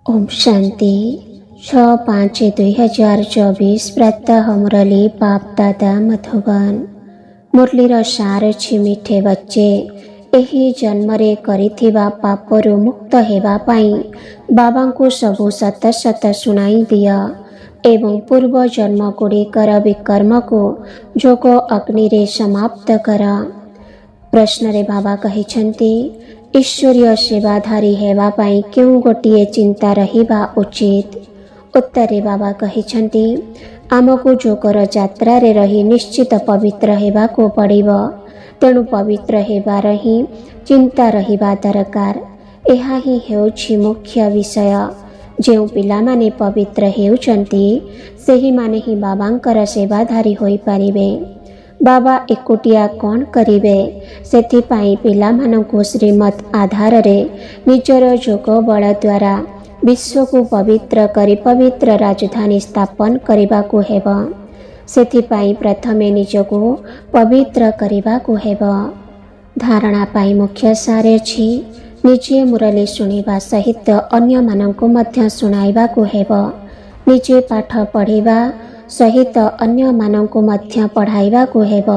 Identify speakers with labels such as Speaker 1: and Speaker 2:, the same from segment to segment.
Speaker 1: ଓମ୍ ଶାନ୍ତି। 6/5/2024 ପ୍ରାତଃ ମୁରଲୀ, ବାପଦାଦା ମଧୁବନ। ମୁରଲୀର ସାର ଅଛି, ମିଠେ ବଚ୍ଚେ, ଏହି ଜନ୍ମରେ କରିଥିବା ପାପରୁ ମୁକ୍ତ ହେବା ପାଇଁ ବାବାଙ୍କୁ ସବୁ ସତ ସତ ଶୁଣାଇ ଦିଅ ଏବଂ ପୂର୍ବ ଜନ୍ମ ଗୁଡ଼ିକର ବିକର୍ମକୁ ଯୋଗ ଅଗ୍ନିରେ ସମାପ୍ତ କର। ପ୍ରଶ୍ନରେ ବାବା କହିଛନ୍ତି, ଈଶ୍ୱରୀୟ ସେବାଧାରୀ ହେବା ପାଇଁ କେଉଁ ଗୋଟିଏ ଚିନ୍ତା ରହିବା ଉଚିତ? ଉତ୍ତରରେ ବାବା କହିଛନ୍ତି, ଆମକୁ ଯୋଗର ଯାତ୍ରାରେ ରହି ନିଶ୍ଚିତ ପବିତ୍ର ହେବାକୁ ପଡ଼ିବ। ତେଣୁ ପବିତ୍ର ହେବାର ହିଁ ଚିନ୍ତା ରହିବା ଦରକାର। ଏହା ହିଁ ହେଉଛି ମୁଖ୍ୟ ବିଷୟ। ଯେଉଁ ପିଲାମାନେ ପବିତ୍ର ହେଉଛନ୍ତି, ସେହିମାନେ ହିଁ ବାବାଙ୍କର ସେବାଧାରୀ ହୋଇପାରିବେ। ବାବା ଏକୁଟିଆ କ'ଣ କରିବେ? ସେଥିପାଇଁ ପିଲାମାନଙ୍କୁ ଶ୍ରୀମତ ଆଧାରରେ ନିଜର ଯୋଗ ବଳ ଦ୍ୱାରା ବିଶ୍ୱକୁ ପବିତ୍ର କରି ପବିତ୍ର ରାଜଧାନୀ ସ୍ଥାପନ କରିବାକୁ ହେବ। ସେଥିପାଇଁ ପ୍ରଥମେ ନିଜକୁ ପବିତ୍ର କରିବାକୁ ହେବ। ଧାରଣା ପାଇଁ ମୁଖ୍ୟ ସାର ଅଛି, ନିଜେ ମୁରଲୀ ଶୁଣିବା ସହିତ ଅନ୍ୟମାନଙ୍କୁ ମଧ୍ୟ ଶୁଣାଇବାକୁ ହେବ। ନିଜେ ପାଠ ପଢ଼ିବା ସହିତ ଅନ୍ୟମାନଙ୍କୁ ମଧ୍ୟ ପଢ଼ାଇବାକୁ ହେବ।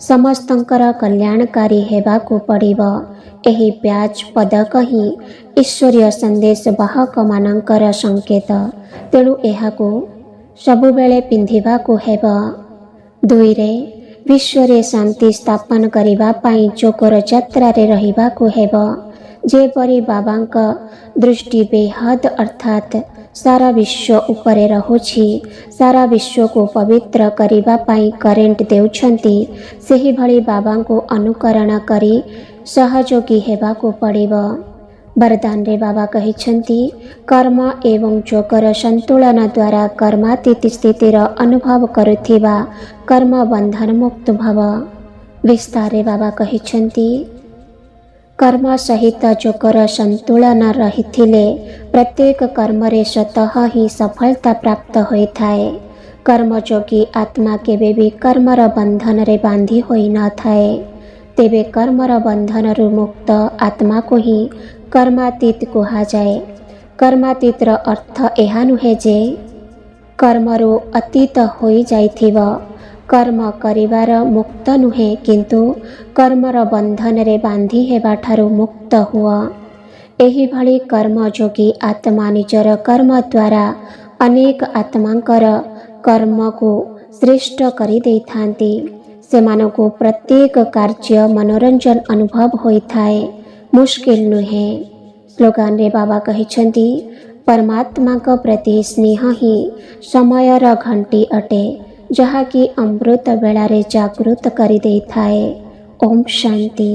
Speaker 1: ସମସ୍ତଙ୍କର କଲ୍ୟାଣକାରୀ ହେବାକୁ ପଡ଼ିବ। ଏହି ବ୍ୟାଜ୍ ପଦକ ହିଁ ଈଶ୍ୱରୀୟ ସନ୍ଦେଶ ବାହକମାନଙ୍କର ସଂକେତ। ତେଣୁ ଏହାକୁ ସବୁବେଳେ ପିନ୍ଧିବାକୁ ହେବ। ଦୁଇରେ, ବିଶ୍ୱରେ ଶାନ୍ତି ସ୍ଥାପନ କରିବା ପାଇଁ ଯୋଗର ଯାତ୍ରାରେ ରହିବାକୁ ହେବ। ଯେପରି ବାବାଙ୍କ ଦୃଷ୍ଟି ବେହଦ ଅର୍ଥାତ୍ ସାରା ବିଶ୍ୱ ଉପରେ ରହୁଛି, ସାରା ବିଶ୍ୱକୁ ପବିତ୍ର କରିବା ପାଇଁ କରେଣ୍ଟ ଦେଉଛନ୍ତି, ସେହିଭଳି ବାବାଙ୍କୁ ଅନୁକରଣ କରି ସହଯୋଗୀ ହେବାକୁ ପଡ଼ିବ। ବରଦାନରେ ବାବା କହିଛନ୍ତି, କର୍ମ ଏବଂ ଯୋଗର ସନ୍ତୁଳନ ଦ୍ୱାରା କର୍ମାତୀତ ସ୍ଥିତିର ଅନୁଭବ କରୁଥିବା କର୍ମ ବନ୍ଧନ ମୁକ୍ତ ଭବ। ବିସ୍ତାରରେ ବାବା କହିଛନ୍ତି, କର୍ମ ସହିତ ଯୋଗର ସନ୍ତୁଳନ ରହିଥିଲେ ପ୍ରତ୍ୟେକ କର୍ମରେ ସ୍ୱତଃ ହିଁ ସଫଳତା ପ୍ରାପ୍ତ ହୋଇଥାଏ। କର୍ମଯୋଗୀ ଆତ୍ମା କେବେ ବି କର୍ମର ବନ୍ଧନରେ ବାନ୍ଧି ହୋଇନଥାଏ। ତେବେ କର୍ମର ବନ୍ଧନରୁ ମୁକ୍ତ ଆତ୍ମାକୁ ହିଁ କର୍ମାତୀତ କୁହାଯାଏ। କର୍ମାତୀତର ଅର୍ଥ ଏହା ନୁହେଁ ଯେ କର୍ମରୁ ଅତୀତ ହୋଇଯାଇଥିବ। କର୍ମ କରିବାର ମୁକ୍ତ ନୁହେଁ, କିନ୍ତୁ କର୍ମର ବନ୍ଧନରେ ବାନ୍ଧି ହେବାଠାରୁ ମୁକ୍ତ ହୁଅ। ଏହିଭଳି କର୍ମଯୋଗୀ ଆତ୍ମା ନିଜର କର୍ମ ଦ୍ୱାରା ଅନେକ ଆତ୍ମାଙ୍କର କର୍ମକୁ ଶ୍ରେଷ୍ଠ କରିଦେଇଥାନ୍ତି। ସେମାନଙ୍କୁ ପ୍ରତ୍ୟେକ କାର୍ଯ୍ୟ ମନୋରଞ୍ଜନ ଅନୁଭବ ହୋଇଥାଏ, ମୁସ୍କିଲ ନୁହେଁ। ସ୍ଲୋଗାନରେ ବାବା କହିଛନ୍ତି, ପରମାତ୍ମାଙ୍କ ପ୍ରତି ସ୍ନେହ ହିଁ ସମୟର ଘଣ୍ଟି ଅଟେ, ଯାହାକି ଅମୃତ ବେଳାରେ ଜାଗୃତ କରିଦେଇଥାଏ। ଓମ୍ ଶାନ୍ତି।